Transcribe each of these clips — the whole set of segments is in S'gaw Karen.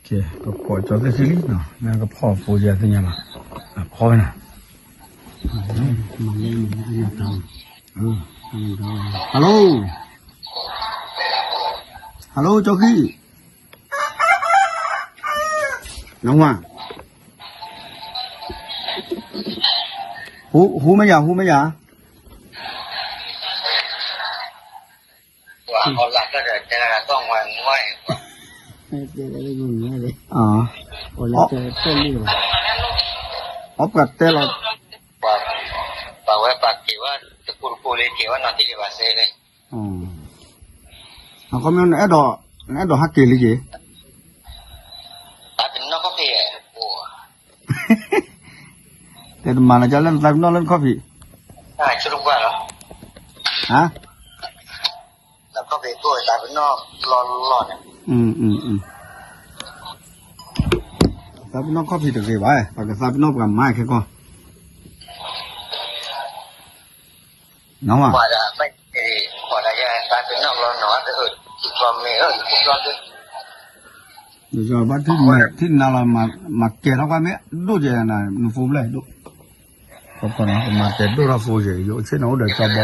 ကဲ ကဖီၣ်ကၠီသ့ၣ်ခံလံနီၤ, နကဖီၣ်ဖိယဲသ့ၣ်ညါဘၣ်, အဖီဝဲနီၤ, hello, hello, ကၠီဃံ, နဝၤ, ဟူမ့ၢ်ယၤ ဟူမ့ၢ်ယၤ အီၣ်ပှၤတဲလီၤ, ပှၤဝဲပှၤက့ၤဝဲတကူတကူလံ က့ၤဝဲနီၤထံၣ်လံဘၣ်စ့လံ, အခီပညီ နအဲၣ်ဒိးဟဲက့ၤလံက့ၤ, တဲတမၤလၢကလၢနသးပ့ၤနီၣ်လၢနခီၣ်ဖံး, ဟါ သးပ့ၤနီၣ်ခီၣ်ဖံးတဂ့ၤဘၣ်, ပှၤကသးပ့ၤနီၣ်ပှၤမၤခဲကီၢ်, နီၤ, ဘၣ်ထံၣ်နၤလီၤ မၤကဲထီၣ်ကွၢ်မ့ၢ်ဒိၣ်ကဲနၤ နဖိဘျဲၣ်ဒိၣ်, ကမၤကဲဒိၣ်ထီၣ်ဖိယဲၢ် ယအိၣ်ဆ့ၣ်နီၤအိၣ်ဒီးကၠီဘီ,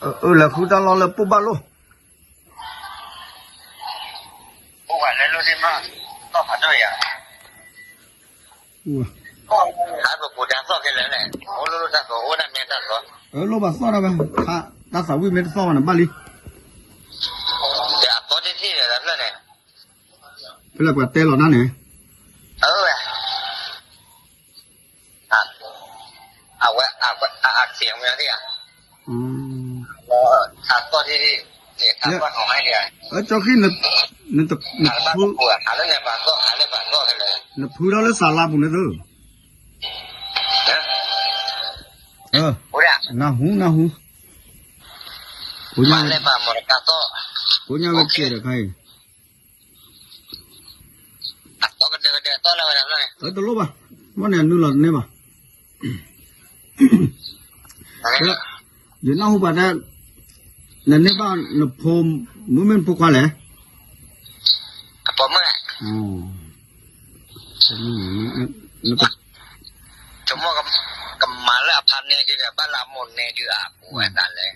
အၢ လဲၤဃုတၢ်လီၢ်လၢပိၢ်ဘၣ်လိၣ် အိၣ်လၢ လိၣ်ဘၣ်သီၣ်တၢ်ဘၣ်, တၢ်သးဝံၣ်မ့ၢ်တသီၣ်ဘၣ်န့ၣ်ဘၣ်လံ, ဖဲလဲၣ်ပှၤတဲလီၤနၤန့ၣ်, အဝဲ အဝဲ အ အ အ အ အ အ ကၠီဃံ နဖုထီၣ်လၢစးလါပူၤန့ၣ်သု, နဟူ နဟူ, ကိညါဝဲကဲဒီးခါအံၤ တလိၣ်ဘၣ်, မ့ၢ်န့ၣ်အနုာ်လီၤတန့ၢ်ဘၣ်, ယနၢ်ဟူဘၣ်တဲ, နန့ၢ်ဘၣ်နဖိမုၣ်မ့ၢ်နဖိခွါလဲၣ်, အဖိမုၣ်, ကမၤလၢအဖါန့ၢ်ဒုဒီးဘၣ်လၢအမိၢ်န့ၢ်ဒုအပူၤဝဲဒၣ်လဲၣ်,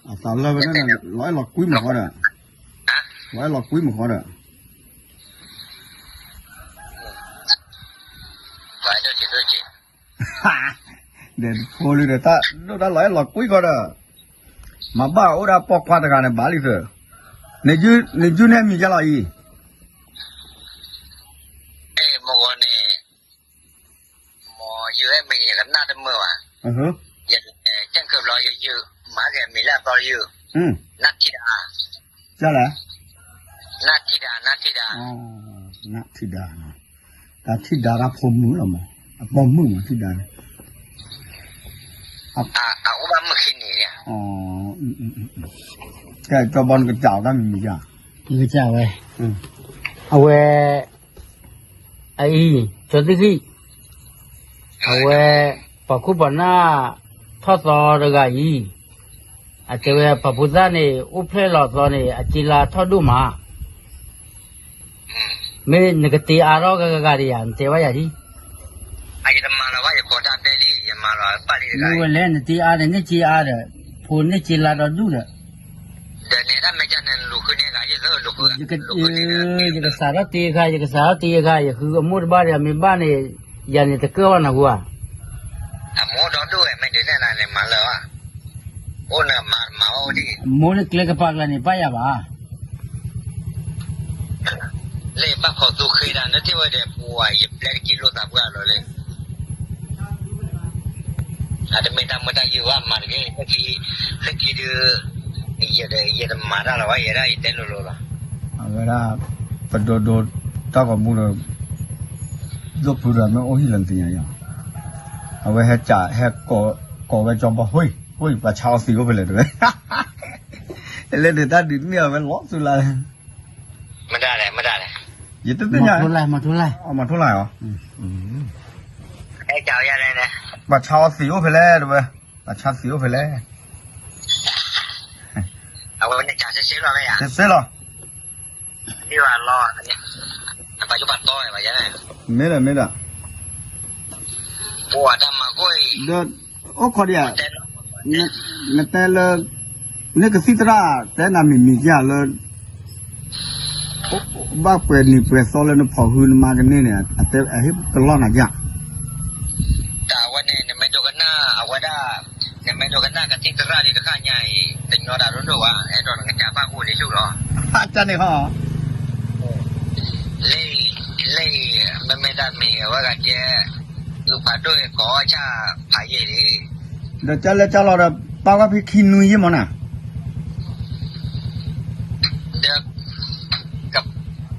အသးလၢဝဲဒၣ်န့ၣ် လီၤအဲၣ်လီၤကွံမုၢ်ဃီဒီး, လီၤအဲၣ်လီၤကွံမုၢ်ဃီဒီး ဒီးဖိလံဒီးတၢ်ဒိၣ်တၢ်လီၤအဲၣ်လီၤကွံဃီဒီး, မၤဘၣ်အိၣ်ဒၣ်ပိာ်ခွါတဂၤန့ၣ်ဘၣ်လံသၢ, နယုၢ်န့ၢ်မံၤယါလီၤအံၤ, မ့ၢ်ဂီၤန့ၣ်, မ်ယုၢ်ဟဲမံၤယကနၣ်တမုာ်ဘၣ်, ယကဲကၢဘျီ ယယုၢ်မၤက့ၤမံၤလၢအသီယုၢ်, နၢ်ထံၣ်ဒၣ်, နၢ်ထံၣ်ဒၣ် နၢ်ထံၣ်ဒၣ်, နၢ်ထံၣ်ဒၣ်, တၢ်ထံၣ်ဒၣ်တၢ်ဖိမုၣ်လီၤမး, အပိာ်မုၣ်မးထံၣ်ဒၣ်န့ၣ်, အအိၣ်ဘၣ်မုၣ်ခံနံၤ, ကဲကၠီဘီနကစၢ်အီၤတၢ်မံၤမံၤယါ, နကစၢ်ဝဲ, အဝဲ အအံၤ ကၠီသ့ၣ်ခံ, အဝဲ ပှၤခိၣ်ပှၤနၢ် ထီၣ်သီတဂၤအံၤ, အတဲဝဲပှၤဖိသၣ်န့ၣ် အိၣ်ဖျဲၣ်လီၤသီန့ၣ် အစ့လါထီၣ်ဒိၣ်မး, မ့ၢ်နကတ့အါထီၣ်ဂၤဂၤဒံးယါ နတဲဘၣ်ယၤဒ်, မ့ၢ်ဝဲလဲၣ် နတ့အါဒီး န့ၢ်စ့အါဒီး, ဖိန့ၢ်စ့လါဒီးဒူၣ်ဒီး ယကစးထီၣ်တ့အခါ ယကစးထီၣ်တ့အခါ ယဃုအမိၢ်တဘၣ်ဒီး မ့ၢ်ဘၣ်န့ၣ် ယၤန့ၣ်တကၢၢ်ဘၣ်နၢ်ဟူဧါ, အမိၢ်ဒီဒူၣ်ဝဲမ့ၢ်ဒုးနဲၣ်နၤန့ၣ်မၤလၢာ်ဘၣ်, အမိၢ်န့ၣ်ကျဲကပၤကျါန့ၣ် ဘၣ်ယၤဘၣ် လၢဘၣ်ခိးသူဃ့ဒၣ် နထံၣ်ဝဲဒီး ပှၤယပျဲတကံလိာ်သးပှၢ်လီၤလၢ အတမ့ၢ်တၢ်မုာ်တၢ်ယုၢ်ဘၣ်မၤတက့ၢ်, လၢခံဒုး ယတမၤတၢ်လီၤဘၣ် ယဲဒၣ်ယတဲလိၤလိၤလီၤ, အဝဲဒၣ် ပဒိဒိတၢ်ဂီၤမူဒီး ဒိၣ်ဖုဒီးမ့ၢ်အိၣ်ဟံၣ်လၢနသ့ၣ်ညါယါ, အဝဲဟဲကး ဟဲကိးဝဲကၠီဘီ ဟူၣ် ဟူၣ် ပှၤဆါအီသံးအိၣ်ဖဲလဲၣ်တဲဝဲ, လၢန့ၣ်တၢ်ဒုးန့ၢ်အီၤဝဲလီၤသူလၢ်လၢ် မတၤလဲၣ် မတၤလဲၣ်, ယတသ့ၣ်ညါ, မၤထူလၢ် မၤထူလၢ်, ပှၤဆါအီသံးအိၣ်ဖဲလဲၣ်တဲဝဲ, ပှၤဆါသံးအိၣ်ဖဲလဲၣ်, အဝဲန့ၣ်ကးစ့စ့လီၤ, စ့စ့လီၤ, မ့ၢ်ဒီး မ့ၢ်ဒီး, ဒီး အိၣ်ခိးဒံးဧါ, နတဲလၢ န့ၣ်ကသံၣ်သရၣ် တဲနၤမံၤမံၤကလၢ ဘၣ်ပှဲၤနံၤပှဲၤသီလၢနဖီၣ်ဟုနမၤကန့ၢ်န့ၣ် အဟ့ၣ်ကလီၢ်နၤက, တၢ်ဝဲန့ၣ် နမ့ၢ်ဒိကနၣ်အဝဲဒၣ်, နမ့ၢ်ဒိကနၣ်ကသံၣ်သရၣ်ဒံးတခါညါအံၤ တညီတၢ်ဒိၣ်ဒိၣ်ဘၣ်, အဲၣ်ဒိးနကစၢ်ဘၣ်အိၣ်ဒံးဆူၣ်လီၤ. တၢ်န့ၣ်ဟီ, လၢ, လၢ, မ့မ့ၢ်တၢ်မ့ၢ်အဝဲဂၤကဲ, လူၤဖးဒိၣ်ကိးဆၣ်ဖးယံာ်လံ, ဒီးကၢ်လဲၢ်ကၢ်လီၤဒီး ပာ်ဝဲဖဲခံနွံယံာ်မးနၤ, ဒီး, က,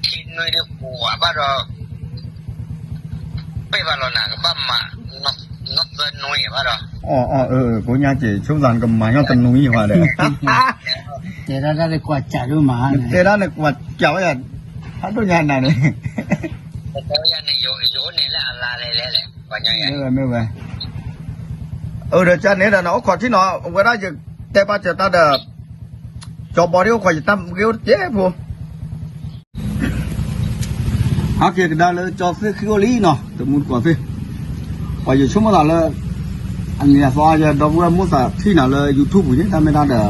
ခံနွံဒ်ပှၤဘၣ်ဒီး ပ့ၢ်ဘၣ်လီၤနၤ ကဘၣ်မၤ, နီၢ်သၢနွံဘၣ်ဒီး, အၢ, ကိးညါက့ၤ ဆိသးနကမၤညီတနွံယံာ်ဘၣ်ဒီး, တဲဒၣ်နကွၢ်စးဒိၣ်မး, နတဲဒၣ်နကွၢ်စးဝဲယၤ, ဖးဒိၣ်ညါနၤန့ၣ်, ယအိၣ်န့ၣ်လၢအလါလဲၣ်လဲၣ်လဲၣ်, မ့ၢ်ဝဲ, မ့ၢ်ဝဲ, အၢ ဒီးကၢ်န့ၣ်ဒီးနအိၣ်ခိးထံၣ်နီၤ အဝဲဒၣ်ယတဲဘၣ်စၢၤတၢ်ဒီး, ကၠီဘီဒ်အိၣ်ခိးယတၢ်မ့ၢ်အိၣ်တကဲဖိ ဟးက့ၤကဒါလၢကၠီသ့ၣ်ဃံအိၣ်လံနီၤ တမူတကိးသ့ၣ်, ပှၤယဆိကမိၣ်သးလၢ, အမံၤအသီယဒီပုၢ်ဝဲၢ်မိၣ်သးထံၣ်နၤလၢ YouTube ပူၤန့ၣ် တၢ်မ့ၢ်တၢ်ဒီး,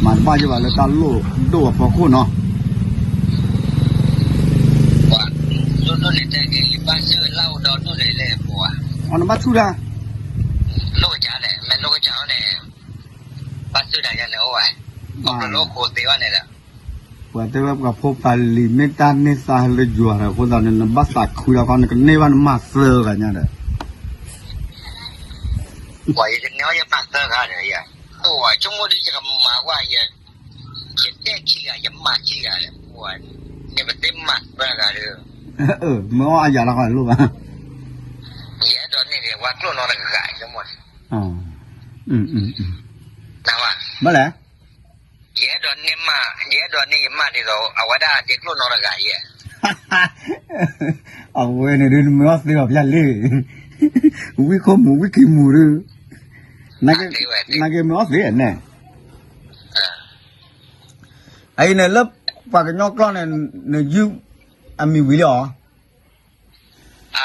မၤတဘၣ်ယဘၣ်လၢတၢ်လိၣ်ဒိၣ်အဖီခိၣ်နီၤ, ဒိၣ်ဒိၣ်န့ၣ်တဲက့ၤ ဘၣ်ဆၣ်လၢအိၣ်ဒီဒိၣ်န့ၣ်လဲၣ်ပှၤ, အီနဘၣ်ဆူၣ်ဒၣ်, လိၣ်ကစၢ်လဲၣ် မ့ၢ်လိၣ်ကစၢ်န့ၣ်, ဘၣ်ဆၣ်ဒၣ်ယၤန့ၣ်အိၣ်ဝဲ, ပှၤလၢအိၣ်ခိးသ့ဘၣ်န့ၣ်ဒီး ပှၤတဲဝဲပှၤဖိပာ်လံာ်မ့ၢ်တၢ်န့ၢ်သါလၢယွၤဒီး အဃိသတးန့ၣ် နဘၣ်သးခုလီၤခီ နကန့ၢ်ဘၣ်နမၤသၢဂၤညါဒီး, ပှၤယကန့ၢ်ဘၣ်ယမၤသၢဂၤဒီးယၤ, အိၣ်ဝဲဆိကမိၣ်ဒီးယကမၤဝဲယ, ယတဲခံဂၤ ယမၤခံဂၤဒီး, ပှၤန့ၣ်ပသ့မၤသၢဂၤဒီး, မ့ၢ်အီၣ်အယၤလီၤခီလိၣ်ဘၣ်, ယအဲၣ်ဒိးန့ၢ်က့ၤဝဲကျိၣ်နီတဂၤ, ဘၣ်လဲၣ် ယအဲၣ်ဒိးန့ၢ်မး, ယအဲၣ်ဒိးန့ၢ်ယမးဒ်သိး အဝဲဒၣ်ဒဲးကျိၣ်နီတဂၤယဲ, အဝဲန့ၣ်ဒုး နမ့ၢ်အီၣ်သ့အီၤဖျါလံ, ဝံၣ်ခိၣ်မူၤ ဝံၣ်ခံမူၤဒုး, နာ်က့မ့ၢ်အီၣ်သ့န့ၣ်, အအံၤန့ၣ်လၢ ပှၤကညီကျိာ်န့ၣ် နယုၢ်အမံၤဝံၤ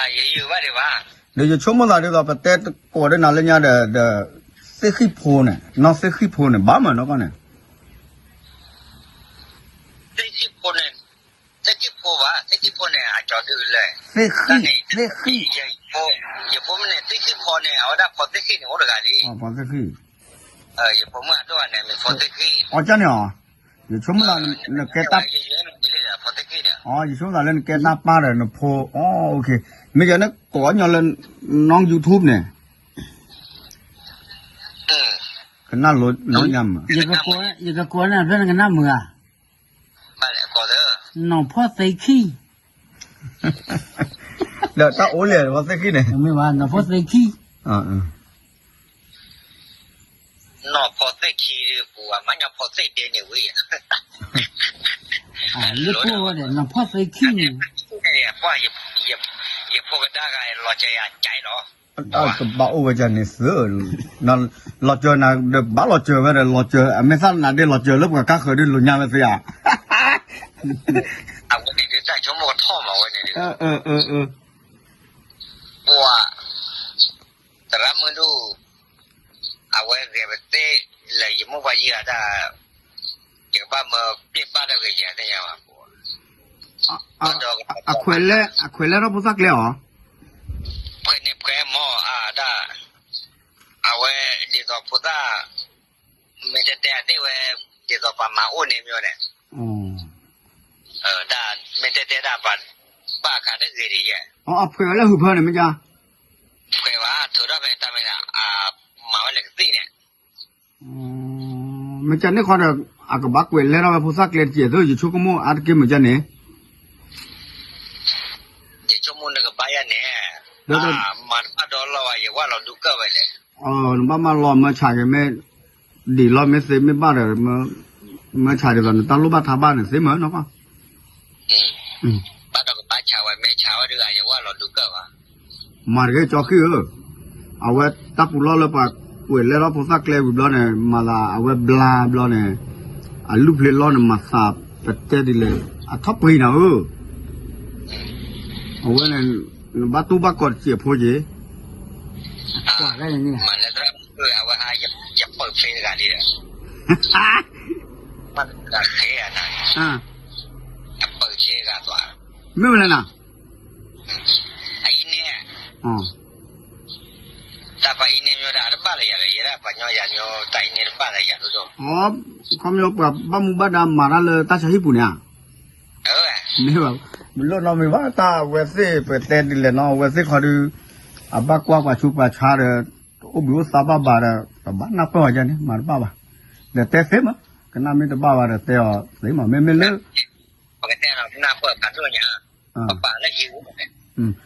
လံဧါ ဒီးယဆိကမိၣ်သးဒ်သိး ပတဲကိးဒီးနၤလၢညါဒီး ဒီး သ့ၣ်ဃံၣ်ဖိန့ၣ် နီၢ်သ့ၣ်ဃံၣ်ဖိန့ၣ် ဘၣ်မးနီၢ်ကီၢ်န့ၣ်, သ့ၣ်ဃံၣ်ဖိန့ၣ်, သ့ၣ်ဃံၣ်ဖိဘၣ် သ့ၣ်ဃံၣ်ဖိန့ၣ် အကၠီဒုးလဲၣ်, သ့ၣ်ဃံၣ်, သ့ၣ်ဃံၣ်, ယဖိမုၣ်န့ၣ် သ့ၣ်ဃံၣ်ဖိန့ၣ် အဝဲဒၣ်ဖိသ့ၣ်ဃံၣ်န့ၣ် အိၣ်တဂၤလံ, ယဖိမုၣ်အဒိၣ်န့ၣ် မ့ၢ်ဖိသ့ၣ်ဃံၣ်, အီၤကၢ်န့ၣ်အီၤ, ယဆိကမိၣ်လၢ နကဲတၢ် ယဆိကမိၣ်သးလၢနကဲတၢ်ပၢ်ဒီးနဖိ, အီ မ့ၢ်ယၤန့ၣ်ကိးညီလၢ နီၢ် YouTube န့ၣ်, ကနၣ်လိညါမး, ယကကိးနၤဖဲနကနၣ်မုာ်ဧါ, နီၢ်ဖီၣ်သ့ခံ, ဒီးတၢ်အိၣ်လဲၣ် ဖီၣ်သ့ခံန့ၣ်, မ့ၢ်ဘၣ် နီၢ်ဖီၣ်သ့ခံ နီၢ်ဖီသ့ၣ်ခံ ပူၤမး နီၢ်ဖီသ့ၣ်ဒ့န့ၣ်ဝံၤ, လၢကိၣ်ဝဲဒီး နီၢ်ဖီသ့ၣ်ခံန့ၣ်, ယဖိကဒါဂၤ လီၤစၢၤယၤကၠဲလီၤ, တဘၣ်အိၣ်ဝဲဒ်န့ၣ်သု, လီၤစၢၤနၤဒီးဘၣ်လီၤစၢၤဝဲဒီး လီၤစၢၤ အမ့ၢ်သၣ်နၤဒ့လီၤစၢၤလၢပှၤကါဃၢၤဒ်လိာ်ညါဝဲသ့ဧါ, အဝဲန့ၣ်ဒုးတၢ်ဆိကမိၣ်ကထီၣ်မးဝဲန့ၣ်ဒုး, ပှၤ သရၣ်မုၣ်ဒိၣ်, အဝဲဂဲၤပသ့ၣ်လၢယမိၢ်ပှၢ်ယံၤအတၢ်, ယကဘၣ်မၢပျဲၢ်ဘၣ်တဂ့ၤယၤသ့ၣ်ညါဘၣ်, အခွဲးလဲၢ်ထီၣ်ဖိသၣ်ကျဲအီၤ, ဖဲန့ၣ်ဖဲမ့ၢ်အတၢ်, အဝဲဒ်သိးဖိသၣ်, မ့ၢ်တဲတဲအတ့ၢ်ဝဲ, ဒ်သိးပှၤမၤအိၣ်န့ၣ်မ့ၢ်န့ၣ် တၢ်မ့ၢ်တဲတဲဒၣ်ပှၤ, ဘၣ်အခါတဂ့ၤဒ်ယဲ, အဖှဲးဝဲလၢဟုဖၢန့ၣ်မ့ၢ်ကါ, ဖှဲးဝဲထုးထီၣ်ဖဲတၢ်မ့ၢ်ဒၣ်, မၤဝဲလၢကသ့ၣ်န့ၣ်, မ့ၢ်ကါန့ၣ်ဃီဒီး, အကဘၣ်ကွဲးလဲၢ်ထီၣ်ဝဲဖိသၣ်ကျဲတကဲးသိး ယဆိကမိၣ်အါတက့ၢ်မ့ၢ်ကါန့ၣ် ယဆိကမိၣ်နကဘၣ်ယၤန့ၣ်, မၤတဘၣ်ဒီလီၤဘၣ် ယဝၢ်လီၤဒုးကၢၢ်ဝဲလဲၣ်, နဘၣ်မၤလီၤမၢဆးက့ၤမ့ၢ်, ဒ်လီၤမ့ၢ်သ့မ့ၢ်ဘၣ်ဒီး, မၢဆးဒ်သိးနတၢ်လိၣ်ဘၣ်ထးဘၣ်န့ၣ်သ့မ့ၢ်နီၢ်ကီၢ်, ဘၣ်ဒီးကဘၣ်ဆးဝဲမ့ၢ်ဆးဝဲဒုး ယဝၢ်လီၤဒုးကၢၢ်ဘၣ်, မၤတဂ့ၤကၠီဃံၣ်ဧၢ, အဝဲတၢ်ပူၤလီၢ်လၢပှၤကွဲးလဲၢ်ထီၣ်ဖိသၣ်ကျဲဝံၤဘျီန့ၣ် မၤသးအဝဲဘျါဘျီန့ၣ်, အလုၢ်ဖျ့လီၢ်န့ၣ် မၤသးပတဲဒ်လဲၣ် အထီၣ်ပှ့ၤနၤဧၢ, အဝဲန့ၣ် နဘၣ်တူၢ်ဘၣ်ကီးတစဲးဖိက့ၤ, ကွၢ်လၢန့ၣ်, မၤလၢသရၣ်မုၣ်အဝဲဟါ ယပၢၢ်ဖဲတဂၤလံဒီး, ဘၣ်တဂၤဃဲဧါနၤ, ယပၢၢ်ဆဲဂၤသွး, မ့ၢ်ဝဲလဲၣ်နၤ, အအံၤန့ၣ်, တၢ်ပှၤအံၤန့ၣ်မ့ၢ်ဒၣ်တဘၣ်လၢယၤဒီး ယဲဒၣ်ပှၤညီယၤမ့ၢ်တၢ်အံၤန့ၣ်တဘၣ်လၢယၤဒိၣ်ဒိၣ်, ခီဖျိပှၤဘၣ်မူဘၣ်ဒါမၤတၢ်လၢတၢ်ဆါဟံၣ်ပူၤန့ၣ်ဧါ, မ့ၢ်ဘၣ်, မ့ၢ်လိၣ်နီတမံၤဘၣ် တၢ်အဝဲသ့ၣ်ပတဲဒ်လဲၣ်နီၤ အဝဲသ့ၣ်ခီဒီး, အဘၣ်ကွၢ်ပှၤဆူးပှၤဆါဒီး, အိၣ်ဘှံးအိၣ်သါဘၣ်ဘၣ်ဒီး ပဘၣ်နၢ်ပၢၢ်အီၤယဲန့ၣ် မၤတဘၣ်ဘၣ်, ဒီးတဲသ့မး, ကနၣ်မ့ၢ်တဘၣ်ဘၣ်ဒီးတဲအီၤသ့မး မ့မ့ၢ်လၢ ပကတဲနၢ်ပၢၢ်ဖးဒိၣ်ညါ, ပပာ်လၢဟံၣ်ပူၤန့ၣ်,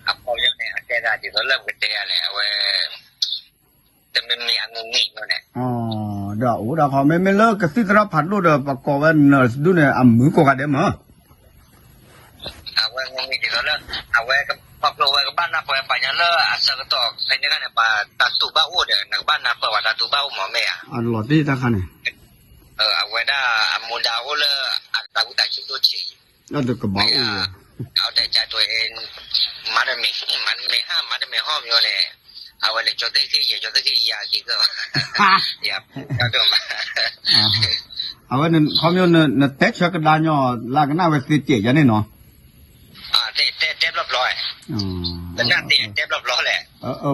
အဖီယီၤန့ၣ် အတဲဒၣ်ဒ်သိးလၢပကတဲယၤလဲၣ် အဝဲ တမ့ၢ်မ့ၢ်အမုၢ်နံၤန့ၣ်, ဒီးအိၣ်ဒၣ်ခီ မ့မ့ၢ်လၢကသံၣ်သရၣ်ဖးဒိၣ်ဒီး ပကိးဝဲ nurse ဒူၣ်န့ၣ် အမုာ်ကိးဂၤဒဲးမး, အဝဲမ့မ့ၢ်ဒ်သိးလၢ, အဝဲခီဖျိဝဲကဘၣ်နၢ်ပၢၢ်ပှၤညီလၢအဆၢကတီၢ်ဖဲန့ၣ်ခါန့ၣ် ပှၤတၢ်တူၢ်ဘၣ်အိၣ်ဒီး နကဘၣ်နၢ်ပၢၢ်ပှၤတၢ်တူၢ်ဘၣ်အိၣ်မးမ့ၢ်ဧါ, အလီၤတံၢ်တၢ်ခါန့ၣ် အဝဲဒၣ်အမူဒါအိၣ်လၢ အတၢ်ဝံတၢ်ဆံးဒိၣ်ဆံး, တကဘၣ်အိၣ်, အဝဲတၢ်ကၢ်တိၤအံၤ, မၤတမ့ၢ်, မၤတမ့ၢ်ဟီၣ်မ့ၢ်န့ၣ်, အဝဲလဲၤကၠီသ့ၣ်ခံယဲၢ်ကၠီသ့ၣ်ခံယၤက့ၤကၢ, ယၤ, အဝဲန့ၣ် ခီဖျိ နတဲဆၢကဒါညီ လၢကနၣ်ဝဲသ့တ့ၢ်ယၤန့ၣ်နီၤ, တဲဘျီဘျီ, တဲဘျီဘျီလဲၣ်,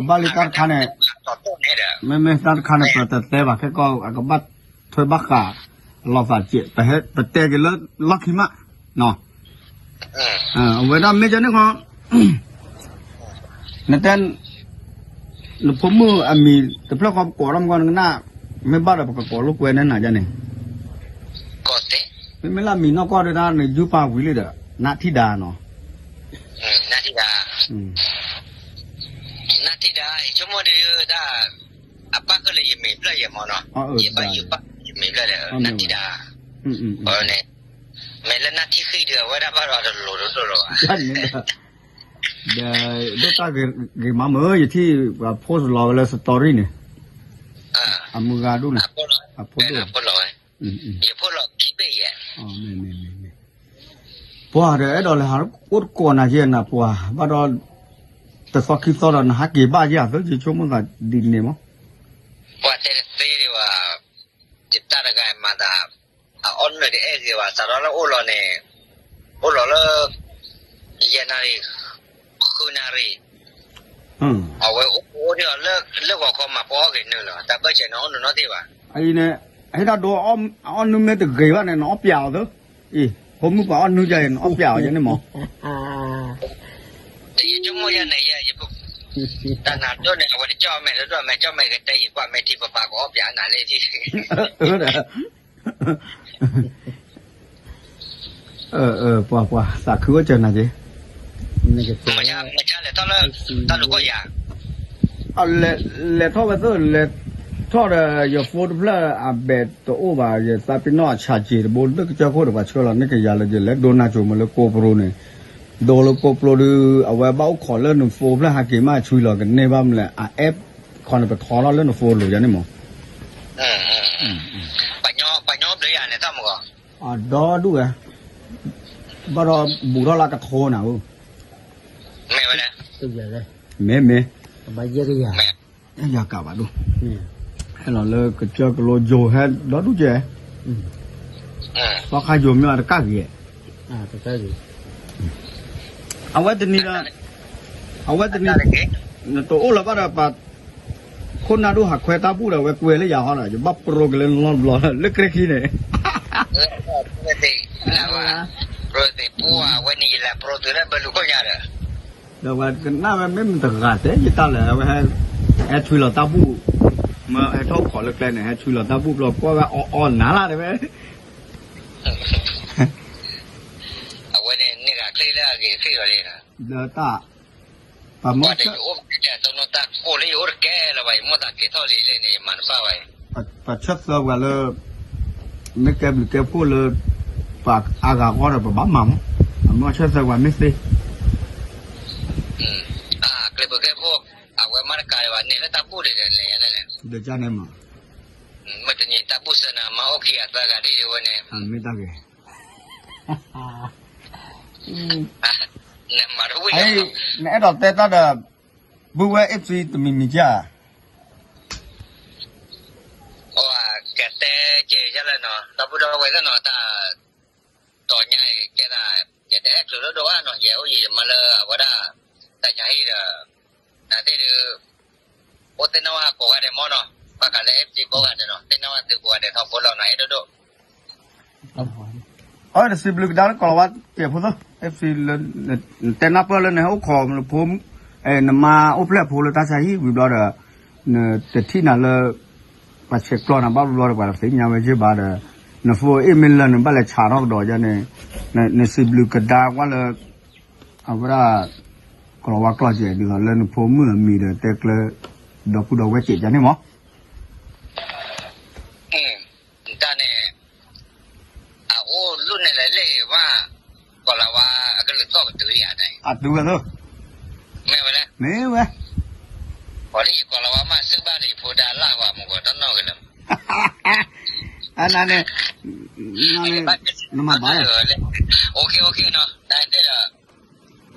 ဘၣ်လံတၢ်တခါန့ၣ်, မ့မ့ၢ်တၢ်တခါန့ၣ် ပတတဲဘၣ်ခဲကီး အကဘၣ်ထွဲဘၣ်ဃး လီၤသးစဲး ပတဲက့ၤလၢလီၢ်ခံမး, အဝဲဒၣ်မ့ၢ်ကန့ၣ်ခီ, နတဲ, နဖိမုၣ်အမံၤတဖျၢၣ်ဃီပကိးထီၣ်မကီးနကနၣ်, မ့ၢ်ဘၣ်ဒီးပကကိးလိာ်ကွဲန့ၣ်နၤဒ်န့ၣ်, မ့မ့ၢ်လၢအမံၤနီၢ်ကီၢ်ဒၣ် နယူပၢ်ဝံၤလံဒီး နထံၣ်ဒါနီၤ, နထံၣ်ဒါ, နထံၣ်ဒါ ယဆိကမိၣ်ဒီးဒၣ်, အပၣ်ဃုာ်လၢယမ့ၢ်ဖျၢၣ်ယဲမ့ၢ်နီၤ, ယဘၣ်ယပၣ်ယမ့ၢ်ဖျၢၣ်ဒီး နထံၣ်ဒါ, န့ၣ်, မ့ၢ်လၢနထံၣ်ဃံဒီး အဝဲဒၣ်ဘၣ်ဒီးတလိၤတလိၤလီၤဘၣ်, ဒီး, ဒိၣ်တၢ်ဂ့ၤမးမ့ၢ် ယထံၣ်ပှၤ post လီၤဝဲလၢ story န့ၣ်, အမုၢ်ဂၤဒူၣ်န့ၣ်, အဖိဒိၣ်, ယဖိလီၤခံဘ့ၣ်ယဲ, ပှၤဒီးအဲၣ်ဒိးလဲၤဟးအိၣ်တကိးနၤက့နၤပှၤ ဘၣ်ဒီး, တသီခံသီဒီးနဟးက့ၤဘၣ်ယၤသၢက့ၤဆိကမိၣ်သးဒ်န့ၣ်မး, ပှၤတဲတသ့ဒံးဘၣ်, ယတၢ်တဂၤမၤသး, အအီၣ်နုာ်တအဲၣ်ဂ့ၤဘၣ် စးထီၣ်လၢအိၣ်လီၤန့ၣ်, အိၣ်လီၤလၢ, ယဲၢ်နၣ်ရံၣ်, ဃုနၣ်ရံၣ်, အဝဲအိၣ်အိၣ်ဒံးအီၤလၢဂီၤခီမၤပှၤအီၣ်ဂ့ၤနုာ်လီၤ တၢ်ဘၢၣ်စၢၤန့ၣ်အီၣ်နုာ်နီတဘၣ်, အံၤန့ၣ်, ဟဲတၢ်ဒိအီၣ်နုာ်မ့ၢ်တဂ့ၤဘၣ်န့ၣ် နအီၣ်ပျးအီၤသၢ, အံၤ, ဖိမုၣ်ပှၤအီၣ်နုာ်ယၤအံၤ နအီၣ်ပျးအီၤယဲန့ၣ်မး တယဆိကမိၣ်ယဲန့ၣ်ယဲ, တၢ်နၤဒိၣ်န့ၣ် အဝဲတကၠီၣ်မဲာ်တဒိၣ်မဲာ် ကၠီၣ်မဲာ်ကတဲယံၤကွၢ်မဲာ်ထံပပာ်ကအီၣ်ပျးနၤလၢထံ, ပှၤပှၤ သးခုအိၣ်စၢၤနၤက့ၤ, လဲၤထီၣ်ဝဲသ့ၣ် လဲၤထီၣ်ဒီး ယ phone တဖျၢၣ်အဘဲၣ်တအိၣ်ဘၣ် ယသးပ့ၤနီၣ်အဆၣ်က့ၤတဘိ လၢကစၢၢ်ခိၣ်ဒီး ပှၤဆှၢလီၤန့ၢ်ကယၤလၢ ယလဲၤဒိနၢ်စိၤမးလၢကိးပရိန့ၣ်, ဒိလၢကိးပရိဒုး အဝဲဘၣ်အိၣ်ခိးလၢန phone တဖျၢၣ်ဟးက့ၤမး ဆွံလီၤကန့ၢ်ဘၣ်မလဲၣ် အ app ခီန့ၣ် ပထီထီၣ်လၢန phone လိၤယၤန့ၣ်မး, ပှၤညီဘျုးယၤန့ၣ်တၢ်မဂီၢ်, အဒီဒူၣ်ဝဲ, ဘၣ်ဒီးဘူးထီၣ်လၢကထိနၤဧၢ, မ့ၢ်ဝဲလဲၣ်, မ့ၢ်မ့ၢ်, ယၤကးဘၣ်ဒိၣ်, ဟဲလီၤလၢကစၢၢ်ကလိယိၤဟဲဒီဒူၣ်ကဲ, သီခါယိၤမ့ၢ်အတကၣ်ဂ့ၤ, အဝဲတနံၤဒီး, အဝဲတနံၤ, နတအိၣ်လၢၤဘၣ်ဒီးပှၤ ခိၣ်နၢ်ဒိၣ်ဟးခွဲတၢ်ဘူၣ်ဒီး အဝဲကွဲလၢယၤဟီဒီး ယဘၣ်ပရိက့ၤလၢနလီၢ်တဘျီလၢ လၢကြဲခံန့ၣ်, ပရိသ့ၣ်ပူၤ အဝဲန့ၣ်ယလဲၤပရိသ့ၣ်လၢဘၢလူၤခိၣ်ညါဒီး, ဒီးပှၤကနၣ်ဝဲမ့ၢ်မတဂၤတဲ ယတၢ်လဲၣ် အဝဲဟဲ, ဟဲဆွံလီၤတၢ်ဘူၣ်, မ့ၢ်ဟဲထီၣ်ခိးလၢကျဲန့ၣ် ဟဲဆွံလီၤတၢ်ဘူၣ်ဘျီ ကွၢ်ဝဲအီၣ်အီၣ်နၤလၢ်တဲဝဲ အဝဲန့ၣ် န့ၢ်ဂၤချ့လၢအဂ့ၤတချ့လီၤလံ, ဒီးတၢ်, ပှၤမၢ, တၢ်ကိးလၢယအိၣ်တကဲလၢၤဘၣ် ယမိၢ်သးကဲၤထီၣ်လံလံန့ၣ် ယမၤတဘၣ်ဘၣ်, ပှၤဆၢသၢပှၤလၢ, မ့ၢ်ကဲဘျုးကဲဖှိၣ်လၢ, ပှၤအါဂၤဃီဒီးပဘၣ်မၤမး, အမၢဆၢသၢပှၤမ့ၢ်သ့ ကျဲးပကဲဖိ, အဝဲမၤတကးဒံးဘၣ် န့ၢ်လၢတၢ်ဘူၣ်ဒံးလဲၣ်လဲၣ်, ဒီးကန့ၣ်မး, မ့ၢ်တနံၤတၢ်ဘူၣ်စၢၤနၤ မၤအိၣ်ခံဂၤသၢဂၤဒ်အဝဲန့ၣ်, မ့ၢ်တၢ်ဂ့ၤ, နမၤတဝံၣ်လီၤ, နအဲၣ်ဒိးတဲတၢ်ဒီး ဘုဝဲ F C တမံၤမံၤကၢ်, ကတဲကဲယလၢနီၤ ဒီပုၢ်ဒီဝဲၢ်သ့ၣ်နီၤ တၢ် တီၤညါအံၤကဲသး ယတအဲၣ်ချုးလၢဒိၣ်ဘၣ်နီၤ ယအိၣ်ယံၤယမၤလၢအဝဲဒၣ် တၢ်ဆါဟံၣ်ဒီး နသ့ၣ်ဒုး အိၣ်သ့ၣ်နီၣ်ဝဲကိးဂၤဒဲးမ့ၢ်နီၤ ဘၣ်ဃးလၢ F C ကိးဂၤဒဲးနီၤ သ့ၣ်နီၣ်ဝဲသုကိးဂၤဒဲးထီဘိလီၤနီၤ အဲၣ်ဒိၣ်ဒိၣ် အဝဲတစံးဘျုးကဒါလၢ ကီၤလၤဝါကဲးဖိသၢ F C လၢ နတဲနၢ်ပၢၢ်လၢနဟဲအိၣ်ခိးနဖိ နမါအိၣ်ဖျဲၣ်ဖိလၢတၢ်ဆါဟံၣ်ဝံၤဘျီဒီး နတထံၣ်နၤလၢ ပှၤဆဲးကျိးနၤဘၣ်ဘျီဒီး ပှၤတသ့ၣ်ညါဝဲယ့ၢ်ဘၣ်ဒီး နဖိအ့ၣ်မ့ၢ်လၢနဘၣ်လဲၤဆးထီၣ်ကဒီးယါန့ၣ် နစံးဘျုးကဒါကွၢ်လၢ အဝဲဒၣ် ကီၤလၤဝါကျီၢ်စဲး ဒ်သိးလၢနဖိမုၣ်အမံၤဒီးတဲကျၢ ဒီပုၢ်ဒီဝဲၢ်စဲးယါန့ၣ်မး တၢ်န့ၣ် အအိၣ်လူၢ်န့ၣ်လဲၤလဲၣ်ဘၣ် ကီၤလၤဝါအကလုၢ်သီၣ်ကတုၤယၤန့ၣ် အတုၤဝဲသၢ မ့ၢ်ဝဲလဲၣ် မ့ၢ်ဝဲ ပှၤလၢယကီၤလၤဝါမးစၢ်ဘၣ်ဒီးယဖိဒါလၢ်ဝဲမူကီးတနီၣ်ဂ့ၤလၢ အနၤန့ၣ် နမၤဘၣ်လၢ OK OK နီၤ နတဲဒီး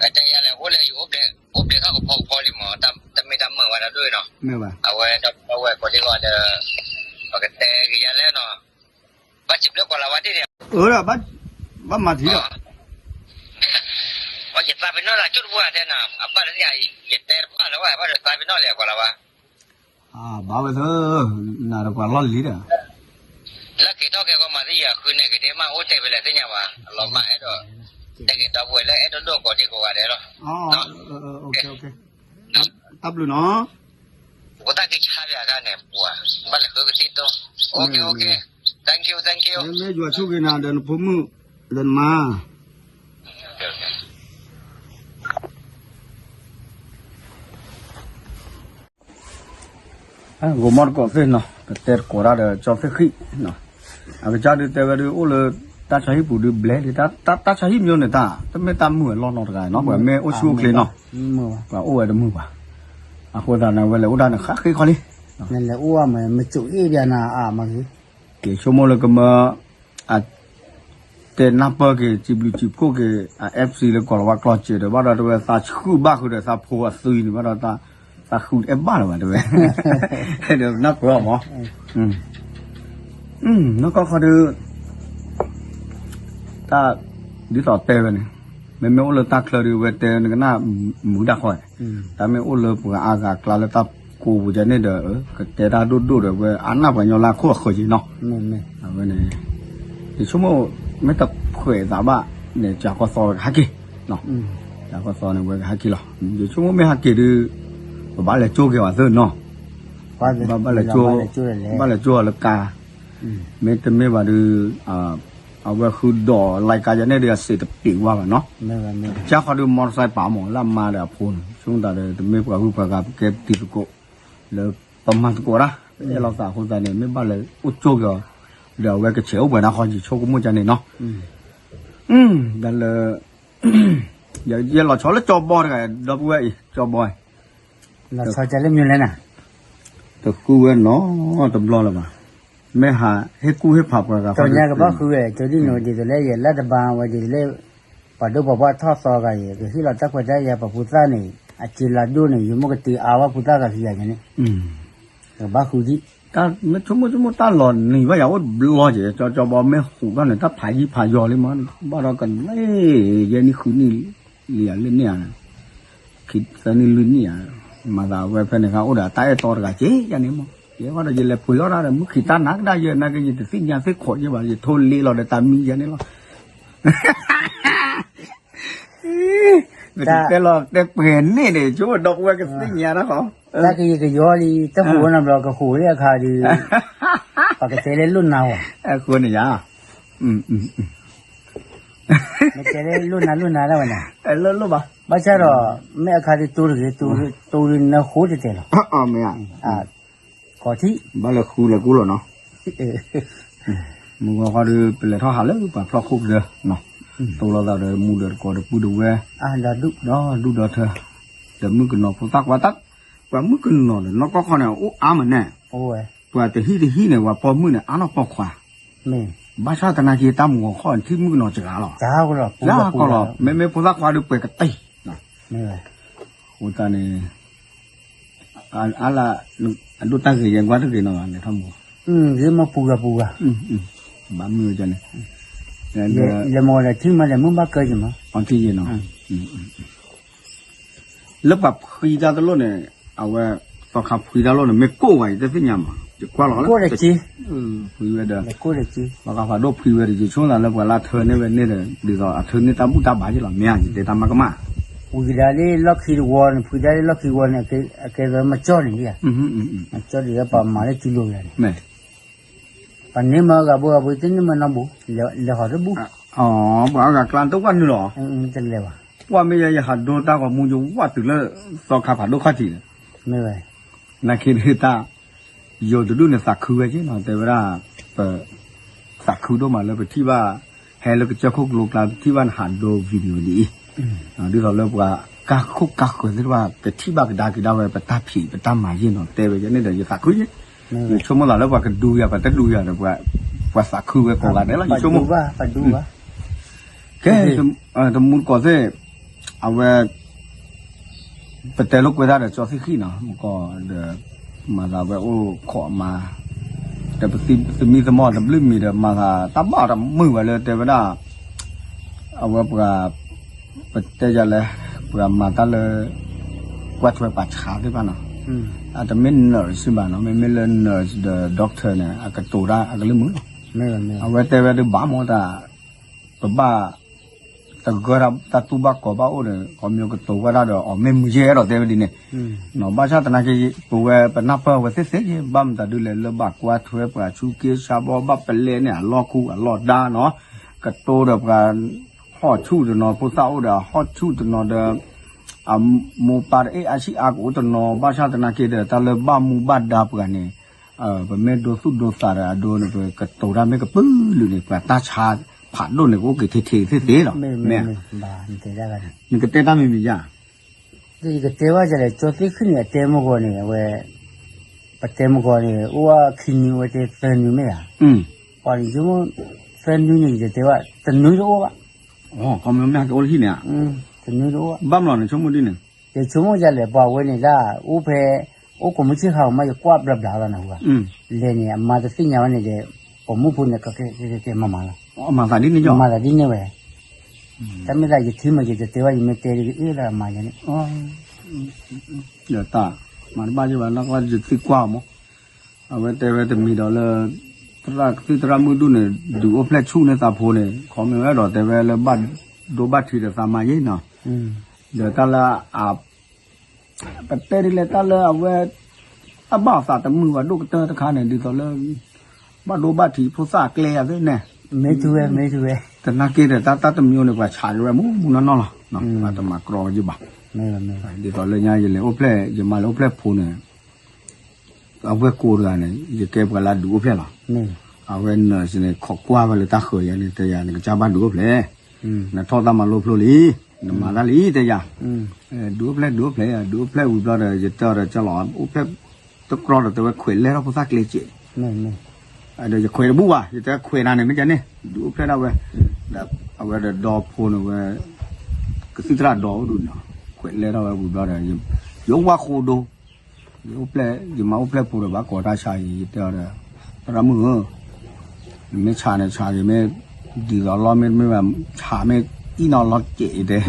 အတဲယၤလဲၣ် အိၣ်လၢယအိၣ်ဘျဲၣ် အိၣ်ဘျဲၣ်ထီၣ်ကဖီကဖီလံမး တမ့ၢ်တၢ်မုာ်ဝဲဒၣ်ဒိၣ်နီၤ အဝဲဒီပုၢ်ဒီဝဲၢ်ကိးဒံကီးဒီး ပကတဲက့ၤယၤလဲၣ်နီၤ ဘၣ်စံးဘျုးကီၤလၤဝါဒ်န့ၣ် အၢ ဘၣ်မၤထံဒီး ယသးပ့ၤနီၣ်လၢကၠိၣ်တပှၢ်တဲနီၤ အဘၣ်တသ့ၣ်ညါ ယတဲတပှၢ်လၢၤဝဲ ဘၣ်ဒီးသးပ့ၤနီၣ်လံကီၤလၤဝါ ဘၣ်ဝဲသၢ နၤဒီးပှၤလီၢ်လံဒီး လၢက့ၤထီၣ်က့ၤကီးမၤသ့ၣ်ယၤဃုန့ၣ်က့ၤဒ်မးအိၣ်တဲဝဲလၢသ့ၣ်ညါဝဲ အလီၤမၢ်အဲၣ်ဒိး တဲက့ၤဒီပုၢ်ဝဲၢ်လၢအဲၣ်ဒိးဒိၣ်ကိးဒံကိးဂၤဒဲးလီၤ တၢ်ဘျုးနီၤ ပတၢ်က့ၤဆါပှၤအခါန့ၣ် ပှၤ ဘၣ်လဲၤဃုကသံၣ်တိ OK OK thank you thank you မ့ၢ်ယွၤဆိၣ်ဂ့ၤနၤဒီးနဖိမုၣ် ဒီးနမါ ဂီၤမီၢ်တကိးသ့ၣ်နီၤ ပတဲတကိးတၢ်ဒီးကၠီသ့ၣ်ဃံၣ် အကစၢ်ဒုးတဲဝဲဒုးအိၣ်လၢ တၢ်ဆါဟံၣ်ပူၤဒုးဘျဲၣ်လံ တၢ်ဆါဟံၣ်မၠိန့ၣ်တၢ် တမ့ၢ်တၢ်မုာ်အလီၢ်နီတဂၤနီၤ ပှၤမ့ၢ်အိၣ်ဆူၣ်အိၣ်ချ့နီၤ ပှၤအိၣ်ဝဲတမုာ်ဘၣ် အဃိသတးန့ၣ် ဝဲလဲၤအိၣ်တၢ်န့ၣ်ဃးဃ့ခီလံ နလဲၤအိၣ်မ့ၢ်မ့ၢ်ကၠိၣ်အ့ၣ်ဘၣ်နၤအါမး က့ၤဆိကမိၣ်လၢကမၢ အ တဲနၢ်ပၢၢ်က့ၤ စံးဘျုးစံးဖှိၣ်က့ၤ အ F C လၢကီၤလၤဝါကျီၢ်စဲးဒီး ဘၣ်ဒီးတဝဲသးဆှုၣ်ဘၣ်ဃုာ်ဒီးသးဖိအသွံန့ၣ် ဘၣ်ဒီး သးဃုတအဲၣ်ဘၣ်လၢၤဘၣ်တဝဲ ဒီးနၢ်ပၢၢ်အီၤမး နီၢ်ကီၢ်ခီဒုး တၢ် ဒ်သိးတဲဝဲန့ၣ် မ့မ့ၢ်အိၣ်လၢတၢ်ချၢဒုး ဝဲတဲနကနၣ်မုာ်ဒၣ်ဃီ တၢ်မ့ၢ်အိၣ်လၢပှၤအါဂၤကျါလၢတၢ်ကိးပူၤကန့ၣ်ဒီး ကတဲတၢ်ဒိၣ်ဒိၣ်ဒီး ဝဲအါနၢ်ပှၤကညီလၢအခိၣ်အဃၢၤက့ၤနီၤ အဝဲန့ၣ် ယဆိကမိၣ် မ့ၢ်တဖှဲးသးဘၣ်န့ၣ် ကၠၤကီၢ်သီဝဲကဟဲက့ၤ ကၠၤကီၢ်သီန့ၣ် ဝဲကဟဲက့ၤလီၤ ယဆိကမိၣ်မ့ၢ်ဟဲက့ၤဒုး ပဘၣ်လဲၤကၠိက့ၤအီၤသ့နီၤ ဘၣ်ဘၣ်လဲၤကၠိ ဘၣ်လဲၤကၠိအီၤလၢကါ မ့တမ့ၢ်ဘၣ်ဒုး အဝဲဃုဒီးလၢကါယၤန့ၣ်ဒီး အစ့းတပ့ၤဝါဘၣ်နီၤ ကၠါဃီဒုး မီတစဲးပာ်မး လၢအမါဒီးအဖိန့ၣ် ဆိကမိၣ်တၢ်ဒီး တမ့ၢ်ပှၤဂုၤပှၤဂၤပကဲတံၤသကိး လၢပမၤသကိးတၢ် ပအဲၣ်လိာ်သးအဃိသတးန့ၣ် မ့ၢ်ဘၣ်လဲၤအိၣ်ကၠိက့ၤအီၤ ဒီးအဝဲကဆဲးအိၣ်ပှဲၤနါဃီ ယဆိကမိၣ်ကန့ၣ်နီၤ ဒီးလၢ ယလီၤဆီလၢကၠီဘီတဂၤ ဒီပုၢ်ဝဲၢ်အံၤ ကၠီဘီ လီၤဆီကလဲၣ်မ့ၢ်လဲၣ်နၤ တဃုဝဲနီတဘျီလၢၤဘၣ် မ့ၢ်ဟး ဟ့ၣ်ကူၣ်ဟ့ၣ်ဖးပှၤဂၤ ကၠီညါကဘၣ်ဃုဝဲ ကၠီဒ်နီၤ ဒ်သိးလၢယလၢတဘါဝဲ ဒ်သိးလၢ ပှၤဒိၣ်ပှၤပှၢ်ထီၣ်သီဂၤအံၤ ကဟ့ၣ်လီၤတၢ်ခွဲးတၢ်ယာ်ပှၤဖိသၣ်န့ၣ် အစ့လၤဒိၣ်န့ၣ် ယမိၢ်ကတ့အါဝဲဖိသၣ်ဂၤခံဂၤန့ၣ် ကဘၣ်ဃုဒံး တၢ်မ့ၢ်ဆိကမိၣ်ဆိကမိၣ်တၢ်လီၤနံၤဘၣ်ယၤအိၣ်တဘျီက့ၤ ကၠီကၠီဘီမ့ၢ်ဟူးထီၣ်န့ၣ် တၢ်ဖးယံၤဖးယီၤလံမး ဘၣ်ဒီးကန့ၣ် ယဲနံၣ်ဃုနံၣ်လံယၤလၢန့ၣ်ဧါ ခံသၢနံၣ်လွံၢ်နံၣ်ဧါ မၤသးဝဲဖဲန့ၣ်ခါအိၣ်ဒီးတၢ်အဲၣ်တီတဂၤက့ၤယၤန့ၣ်မး ယဲဃီဒီးယလဲၤဖှ့ၤထီၣ်တၢ်ဒီး မုၢ်ခံးတၢ်နၤကဒါယဲ နာ်က့ယတသ့ၣ်ညါသ့ၣ်ခိးယဲဘၣ် ယထိလ့လီၤဒီးတၢ်မံယဲန့ၣ်လီၤ ပတဲလီၤတဲပှဲၤန့ၣ်န့ၣ် ဆိကမိၣ်ဒီပုၢ်ဝဲၢ်ကသ့ၣ်ညါတၢ်ဃီ တၢ်ကယံာ်ကယီလံ တၢ်ဟူးဝဲနီတဘျီကဟူးလံအခါဒီး ပကတဲလၢလိၣ်နၤဝဲ အဃိန့ၣ်ယါ နတဲလၢလိၣ်နၤလိၣ်နၤဒၣ်ဝဲန့ၣ် လိၣ်လိၣ်ဘၣ် ဘၣ်ဆၣ်ဒီး မ့ၢ်အခါဒုးတိၢ်တဂ့ၤ တိၢ်ဒုးနဃိတတဲလီၤ မ့ၢ် ကီၢ်ထံး ဘၣ်လဲၤဃုလဲၤကူၣ်လီၤနီၤ မုၢ်ဂီၤခီဒီး ပလဲၤထီၣ်ဟးလၢပှၤဖျီၣ်ခိၣ်ကဒၢနီၤ တိၢ်လိာ်သးဒီးမူဒီးတကိးဒီးပုၢ်ဒီးဝဲၢ် ဒီဒူၣ်ဒီထၢ ဒီးမုၣ်ကနီၤဖိသၣ်ကွၢ်တၢ် ပှၤမုၣ်ကနီၤဒီးနီၢ်ကီၢ်ခီန့ၣ် အိၣ်အါမးန့ၣ် ပှၤတဟံၣ်တဟံၣ်န့ၣ် ပှၤပိာ်မုၣ်န့ၣ် အါနီၢ်ပိာ်ခွါ မ့ၢ် ဘၣ်ဆၣ်သနာ်က့တၢ်မူဂီၤခီၣ်ထံၣ်မုၣ်ကနီၤစှၤလီၤ, ယၤကီလီၤ, မ့မ့ၢ်ဖိသၣ်ခွါဒီးပှဲၤကတံၢ်, အဃိသတးန့ၣ် အလၢ အဒိၣ်တၢ်ဂ့ၤယဲၢ်ကွၢ်တဂ့ၤနီၤ လဲၤထီၣ်မူ, ဂ့ၤမ့ၢ်ပူၤဂၤပူၤဂၤ, ဘၣ်မုၢ်ဝဲန့ၣ်, လဲၤမ့ၢ်ဒီးထံၣ်မးလဲၤမုၢ်ဘၣ်ကၢယမး, အထံၣ်ယဲၢ်နီၤ, လၢပှၤဖှံတၢ်တလိၣ်န့ၣ်, အဝဲ သီခါဖှံတၢ်လိၣ်န့ၣ် မ့ၢ်ကိၣ်ဝဲ ယတသ့ၣ်ညါမး ယကွၢ်လီၤလၢ ဖှံဝဲဒီး သီခါဖးဒိၣ်ဖှံဝဲဒီး ယဆိကမိၣ်သးလၢပှၤလၢအထၢန့ၢ်ဝဲန့ၣ်ဒီး ဒ်သိးအထၢန့ၢ်တၢ်ဘူၣ်တၢ်ဘါယ့ၢ်လီၤ မ့ၢ်ဧါ ယတဲတၢ်မၤကမၣ်, ဝံၤဒၣ်လၢလီၢ်ခံတဝီန့ၣ် ဖှံဒၣ်လၢလီၢ်ခံတဝီန့ၣ် အကဲဝဲမကၠီၣ်န့ၣ်ဒ်ဧါ, မကၠီၣ်ဒ်လၢပှၤမၤလၢစုလိာ်ယၤန့ၣ်, ပှၤန့ၢ်မၤဂၤဘိဂၤဘိ တန့ၢ်မၤနီတဘိ, လဲၤဟီၤတဘူၣ်, ပှၤအါဂၤကျါတအိၣ်ဘၣ်နုာ်လီၤ, တလဲၤဘၣ်, ပှၤမ့ၢ်ယဲယဟးဒိတၢ်ဂီၤမူ ယဝၣ်တုၤလၢ သီခါဖးဒိၣ်ခီၣ်ထံးန့ၣ်, နာ်က့ဒ်တၢ် ယိၤတဒူၣ်န့ၣ်သးခုဝဲက့နီၤ တဲဝဲဒၣ်, ပ သးခုဒိၣ်မးလၢပထံၣ်ဘၣ်, ဟဲလၢကစၢၢ်ခိၣ်ကျိကျါ ပထံၣ်ဘၣ်နဟးဒိ video ဒ်အံၤ, ဒ်သိးလၢပှၤကါခိၣ်ကါဃၢၤသ့ၣ်တဖၣ် ကထံၣ်ဘၣ်ကဒါက့ၤဒၣ်ဝဲ ပတၢ်ဖံးပတၢ်မၤယ့ၢ်နီၤ တဲဝဲယဲန့ၣ်ဒီး ယသးခုယ့ၢ်, ယဆိကမိၣ်သးလၢပှၤကဒူယၤ ပှၤတဒူယၤဒီး ပှၤသးခုဝဲကိးဂၤဒဲးလီၤ ယဆိကမိၣ် ကဲ, တမူတကိးသ့ၣ်, အဝဲ ပတဲလိာ်ကွဲတၢ်ဒီးကၠီသ့ၣ်ဃံနီၤ မကီဒီး မၤသးဝဲအိၣ်ခိးမၤ, ဒီးပသမံသမိးတဘျုးမံၤဒီး မၤသးတၢ်ဘၣ်တမုာ်ဝဲလၢတဲဝဲဒၣ်, အဝဲပှၤ, ပတဲယၤလဲၣ်, ပှၤမၤတၢ်လၢ ကွၢ်ထွဲပှၤဆါသ့ၣ်တဖၣ်နီၤ, အတမ့ၢ် nurse ဘၣ်နီၤ မ့မ့ၢ်လၢ nurse ဒီး doctor န့ၣ် အကတိၤတၢ်အကလုၢ်မုာ်လီၤ, အဝဲတဲဝဲဒၣ်ဘၣ်မ့ၢ်တၢ်, ပဘၣ် တဂၢၢ်တၢ်တူၢ်ဘၣ်ကီၤဘၣ်အိၣ်ဒီး ခီမ့ၢ်ကတိၤဝဲဒၣ်ဒီး အီၣ်မ့ၢ်မုာ်ယဲၢ်ဒီးတဲဝဲဒ်န့ၣ်, ဘၣ်ဆၣ်သနာ်က့ ပဝဲပနၢ်ပၢၢ်ဝဲသ့ၣ်သ့ၣ်က့ ဘၣ်မတၤဒုလဲၣ် လၢဘၣ်ကွၢ်ထွဲပှၤဆူက့ဆါဘီ ဘၣ်ပလဲန့ၣ်အလီၢ်ခူအလီၢ်ဒါနီၤ, ကတိၤဒီးပှၤ ဟီၣ်ဆူၣ်တနီၤ ဖိသၣ်အိၣ်ဒီးဟီၣ်ဆူၣ်တနီၤဒီး အမိၢ်ပၢ်တအဲၣ်အါဆံၣ်အါကအိၣ်တနီၤ ဘၣ်ဆၣ်သနာ်က့ဒီး တၢ်လၢဘၣ်မူဘၣ်ဒါပှၤန့ၣ် ပမ့ၢ်ဒိသူၣ်ဒိသးဒီးအဒိန့ၣ် ပကတိၤတၢ်မ့ၢ်ကပုာ်လုာ်န့ၣ် ပှၤတၢ်ဆါဖးဒိၣ်န့ၣ် ကအိၣ်က့ၤထံးထံးသ့သ့လီၤ, မ့ၢ်, နကတဲတၢ်မ့ၢ်မ့ၢ်ယါ, ယကတဲဘၣ်ယလဲၣ် ကၠီသ့ၣ်ဃံန့ၣ် အတဲမုၢ်ဂီၤန့ၣ် အဝဲ ပတဲမုၢ်ဂီၤန့ၣ် အိၣ်ဝဲခံနွံဝဲတဲသၢနွံမ့ၢ်ဧါ, ပှၤန့ၣ် ယဆိကမိၣ် သၢနွံန့ၣ် ယတတဲဘၣ် တနွံတအိၣ်ဘၣ်, ကအိၣ်လၢဟံၣ်န့ၣ်, တနွံတအိၣ်ဘၣ်, ဘၣ်မလီၤန့ၣ် ဆိကမိၣ်ဒ်န့ၣ်, ယဆိကမိၣ်ယလဲၣ် ပှၤဝဲန့ၣ်ဒၣ် အိၣ်ဖဲ အိၣ်ကိးမုၢ်ဆ့ၣ်ခါအမး ယကွၢ်ဘျီဘျီလီၤနဟူဧါ, လဲၤန့ၣ် အမါတသ့ၣ်ညါဝဲန့ၣ်ဒီး ပိာ်မုၣ်ဖိန့ၣ် ကကဲကဲကဲမၤမၤလီၤ, မၤသးဒ်န့ၣ်ဝဲ, တၢ်မ့ၢ်သးယထံၣ်မး ယတတဲဘၣ် ယမ့ၢ်တဲဒ်ကအ့ၣ်လၢအမါယဲန့ၣ်, ဒီးတၢ် မၤတဘၣ်ယဘၣ် နီၢ်ကီၢ်ယသံကွၢ်မး, အဝဲတဲဝဲတမံၤဒီးလၢ သရၣ်ကသံၣ်သရၣ်မုၣ်ဒူၣ်န့ၣ် ဒုးအိၣ်ဖျဲၣ်ဆူၣ်န့ၢ်သးဖိန့ၣ် ခီမ့ၢ်ဝဲဒီးတဲဝဲလၢဘၣ်ဒိဘၣ်ထံးဒီးသးမၤယဲနီၤ, ဒီးတၢ်လၢ ပတဲဒ်လဲၣ်တၢ်လၢအဝဲ အဘၣ်အသးတမုာ်ဘၣ်ဒိၣ်ကတၢၢ်တခါန့ၣ် ဒ်သိးလၢ ဘၣ်ဒိဘၣ်ထံးဖိသၣ်အကျဲယၤသ့ၣ်န့ၣ်, မ့ၢ်ထူဝဲ မ့ၢ်ထူဝဲ, သနာ်က့ဒီးတၢ်တၢ်တမံၤန့ၣ် ပှၤဆးက့ၤဝဲမူမူနီၢ်နီၢ်လီၤ, ပှၤတမၤကြီယဘၣ်, ဒ်သိးလၢညါယလဲၤအိၣ်ဖျဲၣ် ယမၤလဲၤအိၣ်ဖျဲၣ်ဖိန့ၣ် အဝဲၢ်ကိးတဂၤန့ၣ် ယကဲပှၤလၢအဒုးအိၣ်ဖျဲၣ်လီၤ, အဝဲ nurse န့ၣ် ခိးကွၢ်ဝဲလၢတၢ်ဃၢၤယၤန့ၣ် တဲယၤ နကစၢ်ဘၣ်ဒုးအိၣ်ဖျဲၣ်, နထီၣ်တၢ်မၤလိဖျိလံ, နမၤတၢ်လံ တဲယၤ, ဒုးအိၣ်ဖျဲၣ် ဒုးအိၣ်ဖျဲၣ်ယၤ ဒုးအိၣ်ဖျဲၣ်ဝံၤဘျီဒီး ယတဲအီၤဒီး ကၠီလီၤ အိၣ်ဖျဲၣ်တကြီဒီး တဲဝဲခွဲးလဲၢ်ထီၣ်ဖိသၣ်ကျဲစဲး ဒီးယခွဲးတဘူၣ်ဘၣ် ယတဲခွဲးနၤန့ၣ် မ့ၢ်ကန့ၣ် ဒုးအိၣ်ဖျဲၣ်ဒၣ်ဝဲ, အဝဲဒီးဒီဖိန့ၣ်ဝဲ ကသံၣ်သရၣ်ဒီအိၣ်ဒုးန့ၣ်, ခွဲးလဲၢ်ထီၣ်ဝဲဝံၤဘျီဒီး ယအိၣ်ဝၣ်ဃိဒိ, ယအိၣ်ဖျဲၣ် ယမၤအိၣ်ဖျဲၣ်ဖိဒီးဘၣ်ကိးတၢ်ဆါယံၤ ယတဲအီၤဒီး, သရၣ်မုၣ်ဧၢ, နမ့ၢ်ဆါန့ၣ်ဆါယံၤ မ့ၢ်ဒ်သိးလီၢ်မ့ၢ်တမ့ၢ်ဘၣ် ဆါမ့ၢ်အံၣ်နီၢ်လီၤကဲးတဲ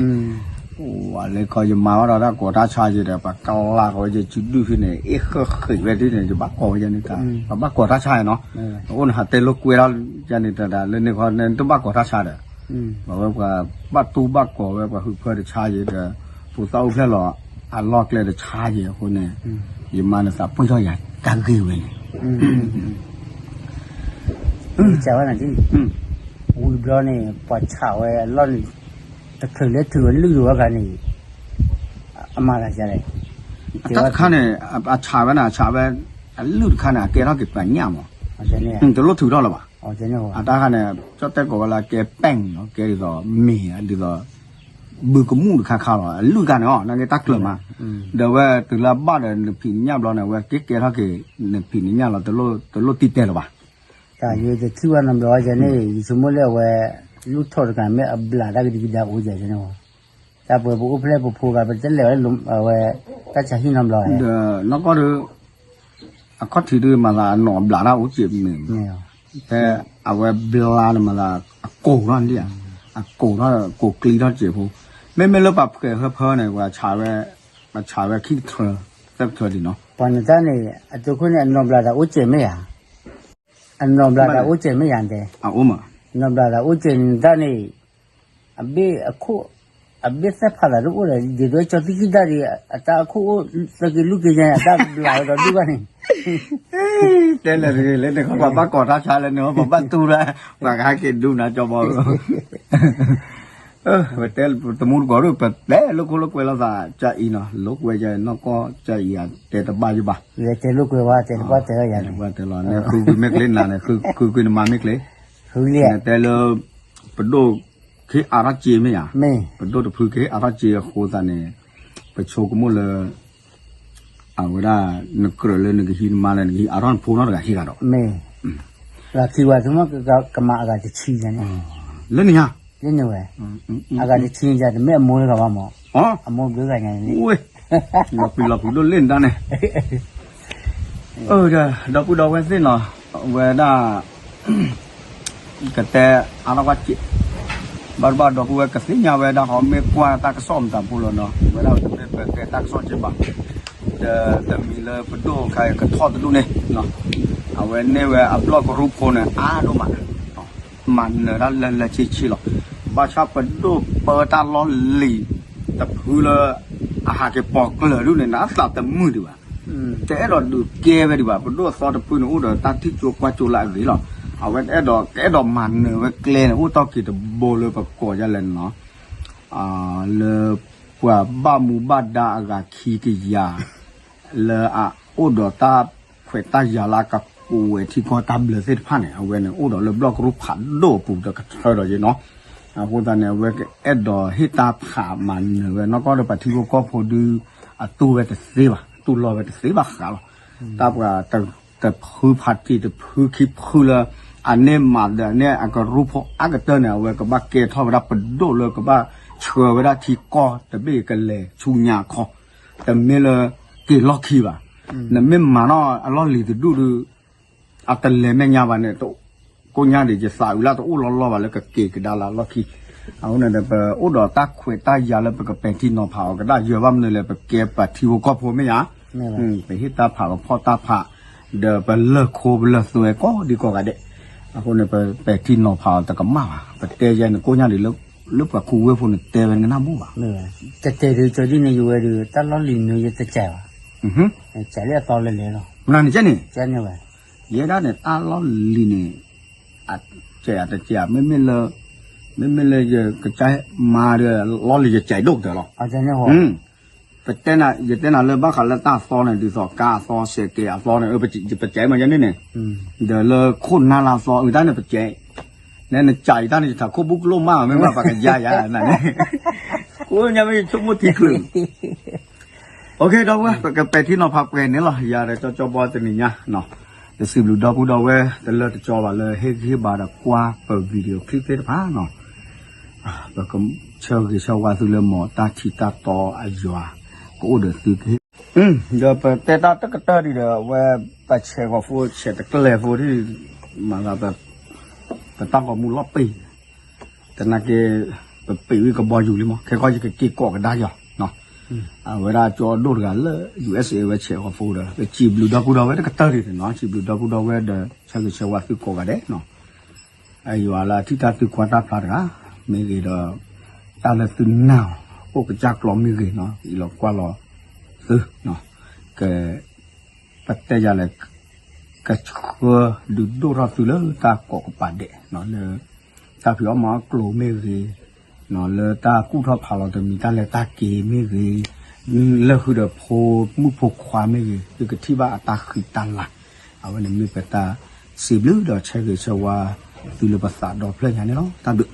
ဝဲလၢခီယမၤဘၣ်ဒီးတၢ်ကိးတၢ်ဆါယံၤဒီး ပှၤကလၢ်ကဝဲယစုဒုၣ်ဖဲန့ၣ် အ့ၣ်ဃၢဃံးဝဲဒ်န့ၣ် ယဘၣ်ကိးဝဲယၤန့ၣ်တၢ် ပှၤဘၣ်ကိးတၢ်ဆါနီၤ, ပအိၣ်န့ၣ်ဟးတဲလိာ်ကွဲထီၣ်ယၤန့ၣ်တၢ်လၢန့ၣ်ခီန့ၣ် တဘၣ်ကိးတၢ်ဆါဒီး, ပှၤဝဲပှၤဘၣ်တူၢ်ဘၣ်ကိးဝဲပှၤဟုးဖၢတဆါယံၤဒီး, ဖိသၣ်အိၣ်ဖျဲၣ်လီၤ အလီၢ်ကျဲတဆါယံၤအဃိန့ၣ်, ယမါန့ၣ်သးပှၢ်ထီၣ်ယၤတၢ်ဂ့ၢ်ဝဲန့ၣ် ဝံၤဘျီန့ၣ် ပှၤဆးဝဲအလီၢ်န့ၣ် တချုးလၢထုးဝဲလုၢ်ယိာ်ဝဲခါန့ၣ် အမၤသးဒ်လဲၣ်, တၢ်တခါန့ၣ် အဆးဝဲန့ၣ် အဆးဝဲ အလုၢ်တခါန့ၣ် အကဲထီၣ်က့ၤပှၤညၣ်မး, တလိၣ်ထုးထီၣ်လၢၤဘၣ်, အတၢ်ခါန့ၣ် ကၠီၣ်တဲၣ်ကိးဝဲလၢကဲပဲၣ်နီၤ ကဲဒ်သိးမ့ၤဒ်သိး ဘုကမူၣ်တခါခါလီၤ အလုၢ်တခါန့ၣ်အီၤ နာ်က့တၢ်ကျၢၤမး, ဒီးဝဲတုၤလၢအဘၣ်ဒီးနဖံးနညၣ်ဘျီန့ၣ် အဝဲကဲကဲထီၣ်က့ၤ နဖံးနညၣ်လီၤ တလိၣ်တံၢ်တဲလၢၤဘၣ် တၢ်ယတထံၣ်ဘၣ်နီတဘျီယၤန့ၣ် ယဆိကမိၣ်လၢအဝဲ လူၢ်ထီၣ်တဂၤမ့ၢ်အဘျးတၢ်ကဒံကဒါအိၣ်ယၤန့ၣ်, တၢ်ပှဲၤပအိၣ်ဖျဲၣ်ပဖိဂၤ ပတလဲၤဝဲလၢအဝဲ တၢ်ဆါဟံၣ်နီတဘျီ, ဒီးနီၢ်ကီၢ်ဒီး အခီၣ်ထံးဒုးမၤသးအနီၢ်အဘျးတၢ်အိၣ်စ့ၢ်မ့ၢ်, ဖဲအဝဲဘျါန့ၣ်မၤသး အကိာ်ထီၣ်ဒံးဧါ, အကိာ်ထီၣ်ကိာ်ကျံထီၣ်စ့ၢ်ဖိ, မ့မ့ၢ်လၢပှၤဖှဲးဟၢဖၢန့ၣ် ပှၤဆါဝဲ, ပှၤဆါဝဲခံကထၢ သၢကထၢဒံးနီၤ, ပှၤနတၢ်န့ၣ် အသုးခိၣ်န့ၣ် အနီၢ်ဘျးသးအိၣ်စ့ၢ်မ့ၢ်ဧါ, အနီၢ်ဘျးသးအိၣ်စ့ၢ်မ့ၢ်ဧါတဲ, အနီၢ်ဘျးသးအိၣ်စ့ၢ်နတၢ်န့ၣ် အဘ့ၣ်အခိၣ်, အဘ့ၣ်သဲဖးသးတအိၣ်ဒီး ဒ်သိးကၠီသံၣ်ခံတၢ်ဒီး အတၢ်အခိၣ်အိၣ်သၢက့ၤလွံၢ်က့ၤညါ အတၢ်ဘျးဝဲဒီးဒုၣ်ဘၣ်န့ၣ်, တဲလဲၣ်တဂ့ၤလၢန့ၣ် ပှၤဘၣ်ကိးတၢ်ဆါလၢန့ၣ် ပဘၣ်တူၢ်ဒၣ် ပှၤကဟဲက့ၤဒုးနၤကၠီဘီ, ပတဲတမူတကိးဒိၣ် ပတဲလိာ်ခိၣ်လိာ်ကွဲလိာ်သး ကၢ်အံၤနီၤ လိာ်ကွဲယနီၢ်ကီၢ် ကၢ်အံၤတဲတဘၣ်ယဘၣ်, တဲလိာ်ကွဲဝဲ တဲတဘၣ်တဲလီၤယၤန့ၣ်, တဲလီၤန့ၣ်ဃုကွံာ်မ့ၢ်ကျ့နၤန့ၣ် ဃုကွံာ်နမၤမ့ၢ်ကျ့, တဲလၢ ပဒိၣ် ကဟ့ၣ်အါထီၣ်စ့မ့ၢ်ဧါ, ပဒိၣ်တဖုကဟ့ၣ်အါထီၣ်စ့အဃိသတးန့ၣ် ပဆိကမိၣ်လၢ အဝဲဒၣ် နကြၢးလၢနကဟံးနမါလၢနကဟံးအါထီၣ်နဖိနီတဂၤဟံးဂၤဒီး, မ့ၢ် လၢခံဝဲသုမ့ၢ်ကမၤအဂၤတဆံန့ၣ်, လၢန့ၣ်ဧါ, လၢန့ၣ်ဝဲ, အဂၤတဆံန့ၣ် တမ့ၢ်အမိၢ်တဂၤဘၣ်မး, အမိၢ်ဘျုးဂၤညါန့ၣ်, လီၤပျံၤလီၤဖုးဒိၣ်လ့ၣ်နတၢ်န့ၣ် ဒီပုၢ်ဒီဝဲၢ်သ့ၣ်နီၤ, ဝဲဒၣ် ကတဲအါထီၣ်ကွၢ်စ့း, ဘၣ်တဘၣ်ဒီပုၢ်ဝဲၢ်ကသ့ၣ်ညါဝဲဒၣ်ဟီ မ့ၢ်ကွၢ်တၢ်ကစီၣ်မတၤဖိလီၤနီၤ, ဝဲဒၣ်တမ့ၢ်ပတဲတၢ်ကစီၣ်က့ဘၣ်, ဒီးတမံၤလၢပဒိၣ်ခါအံၤကထီၣ်တဒူၣ်န့ၣ်, အဝဲန့ၢ်ဝဲအဘျီၣ်ကရူၢ်ဖိန့ၣ် အါဒိၣ်မး မၤနၢၤတၢ်လၢလၢဆ့ဆ့လီၤ. ဘၣ်ဆၣ်ပဒိၣ်ပၢတၢ်လီၢ်လံၤတဖုလၢ အဟးက့ၤပိာ်ကျၢၤဒုးန့ၣ် နအသးတမုာ်ဒံးဘၣ်, တအဲၣ်ဒိးဒုးကဲဝဲဒံးဘၣ်. ပဒိၣ်အသီတဖုန့ၣ် အိၣ်ဒီးတၢ်ထံၣ်ကၠိကွၢ်ကၠိလၢအဂ့ၤလီၤ. အဝဲတအဲၣ်ဒိး ကအဲၣ်ဒိးမၤနၢၤဝဲကျဲန့ၣ် အိၣ်တ့ၢ်က့ၤတဘိလၢပကိးယၤလဲၣ်န့ၣ်လီၤ. လၢပှၤဘၣ်မူဘၣ်ဒါအဂၤခံကယၤ လၢအအိၣ်ဒီးတၢ်ခွဲးတၢ်ယာ်လၢအကပူၤဝဲထံကီၢ်တၢ်ဘျၢသ့ၣ်တဖၣ်န့ၣ် အဝဲန့ၣ်အိၣ်ဒီးလၢဘျီၣ်ကရူၢ်ဖးဒိၣ်အပူၤဒီးကထၢဒီးယဲနီၤ. အဃိသတးန့ၣ် အဝဲကအဲၣ်ဒိးဟ့ၣ်တၢ်ဖးမၤနၢၤဝဲ နီၢ်ကီၢ်ဒီးပှၤထံဖိကီၢ်ဖိဒုး အတူၢ်ဝဲတသ့ဘၣ်, တူၢ်လိာ်ဝဲတသ့ဘၣ်ဃးလီၤ. တၢ်ပှၤတဖုဖးတံၢ် တဖုခံဖုလၢ အန့ၢ်မၤဒီးန့ၢ်အကရူၢ်ဖိအါကတၢၢ်န့ၣ် အဝဲကဘၣ်ကဲထီၣ်ဝဲဒၣ်ပဒိၣ်လၢကဘၣ်ဆှၢဝဲဒၣ်ထံကီၢ်တဘ့ၣ်ကလဲၤဆူညါအခီ, တမ့ၢ်လၢက့ၤလီၢ်ခံဘၣ်. နမ့ၢ်မၤထီၣ်အလီၢ်လံၤတဒူၣ်ဒီး အတလဲၤမဲာ်ညါဘၣ်န့ၣ် ကိညါဒံး ယသးအုးလၢတအိၣ်လီၤလီၤဘၣ်လၢကက့ၤကဒါလၢအလီၢ်ခံ. အဃိန့ၣ်ဒီး ပအိၣ်ဒီးတၢ်ခွဲးတၢ်ယာ်လၢပကပဲာ်ထံနီၤဖးအီၤကဒါ ယွၤဘၣ်မနုၤလဲၣ် ပကဲပှၤထံဖိကီၢ်ဖိမ့ၢ်ဧါ, ပဟ့ၣ်တၢ်ဖးပဖီၣ်တၢ်ဖး ဒီးပလၢၢ်ခိပလၢၢ်သွဲကိးဒံကိးဂၤဒဲး. အဃိန့ၣ် ပပဲာ်ထံနီၤဖးအီၤတကမၣ်ဘၣ်. ပတဲယဲန့ၣ်ကိညါဒံး လၢပှၤခူဝ့ၢ်ဖိန့ၣ်တဲဝဲနကနၢ်မူဘၣ်. တတဲဒုးကၠီဒ်န့ၣ် ယဝဲဒုး တၢ်လီၢ်လံၤနုၤယတစဲးဘၣ်, စဲးလၢအသီလၢလဲၤလီၤ. မနုၤန့ၣ်ကဲန့ၣ်, ယဲဒၣ်န့ၣ် တၢ်လီၢ်လံၤန့ၣ် အစဲးအတစဲး မ့မ့ၢ်လၢ မ့မ့ၢ်လၢယကစၢ်မါဒီး လီၢ်လံၤယစဲးဒိၣ်ကတၢၢ်လီၤ. ပတဲနၤ ယတဲနၤလၢဘၣ်ဃးလၢတၢ်သီန့ၣ် ဒ်သိးကါအသီ စဲးကဲးအသီန့ၣ် ပစဲးမးယဲန့ၣ်န့ၣ်, ဒီးလၢခိၣ်နၢ်လၢအသီအုးတၢ်န့ၣ် ပစဲး, နဲနစးအံၤတၢ်န့ၣ် ယထးခိၣ်ဘူၣ်ကျိၣ်မး မ့ၢ်ဘၣ်ပှၤကယါယၤနၤန့ၣ်, ကိညါမ့ၢ်ယဆိကမိၣ်ထံချုး OK ဒီပုၢ်ဝဲၢ် ပကပဲာ်ထံနီၤဖးပှဲၤန့ၣ်လီၤ. ယၤဒီးကၠီကၠီဘီတနံၤညါ, တစံးဘျုးဒီပုၢ်ဒီဝဲၢ်တလၢတကၠီဘၣ်လၢဟ့ၣ်ဂံၢ်ဟ့ၣ်ဘါဒီးကွၢ်ပ video clip သ့ၣ်တဖၣ်နီၤ, ပကဆၢဂ့ၤဆၢဝါသုလၢမ်တၢ်ထံတၢ်တီအယွၤ ကအိၣ်ဒီးသုကဟ့ၣ်, ဒီးပတဲတၢ်တကတၢၢ်ဒံးဒီး အဝဲပဆဲးဂီၤဖိ ဆဲးတကျဲၤဖိဒ် မၤသး ပတၢ်ဂီၤမူလီၤပ့ၤ သနာ်က့ ပပ့ၤဝံၤကဘီယူၤလံမး ခဲကီၢ်ယကက့ၤကိးကဒါယီၤ, အဝဲဒၣ်ကၠီဒိၣ်တဂၤလၢ ယူၤအ့စ့ဝဲဆဲးဂီၤဖိဒီး ပစံးဘျုးဒီပုၢ်ဒီဝဲၢ်တကတၢၢ်ဒံးနီၤ, စံးဘျုးဒီပုၢ်ဒီဝဲၢ်ဒီး ဆၢဂ့ၤဆၢဝါသုကိးဂၤဒဲးနီၤ, အယွၤလၢအထံၣ်တၢ်သုကွၢ်တၢ်ဖျါတဂၤ, မ့ၢ်ဂ့ၤဒီး တၢ်လၢသုနာ်အီၤ အိၣ်ကစၢ်ကျီမ့ၢ်ဂ့ၤနီၤ အံၤလီၤကွၢ်လီၤသု, က ပတဲယၤလဲၣ် ကဆှၢဒုးဒိၣ်ထီၣ်သုလၢတၢ်ကိးကပၤဒဲး လၢတၢ်ဖံးအီၣ်မၤအီၣ်ကျိၤမ့ၢ်ဂ့ၤ, လၢတၢ်ကူၣ်ထီၣ်ဖးလီၤတမံၤတၢ်လဲၤတၢ်က့ၤမ့ၢ်ဂ့ၤ, လၢဃုာ်ဒီးဖိမုၣ်ဖိခွါမ့ၢ်ဂ့ၤ, သုကထံၣ်ဘၣ်အတၢ်ဃံတၢ်လၤ, အဝဲန့ၣ်မ့ၢ်ပတၢ်စံးဘျုးဒီးဆၢဂ့ၤဆၢဝါသုလၢပသးဒီဖျၢၣ်ညါန့ၣ်လီၤ. တၢ်ဘျုး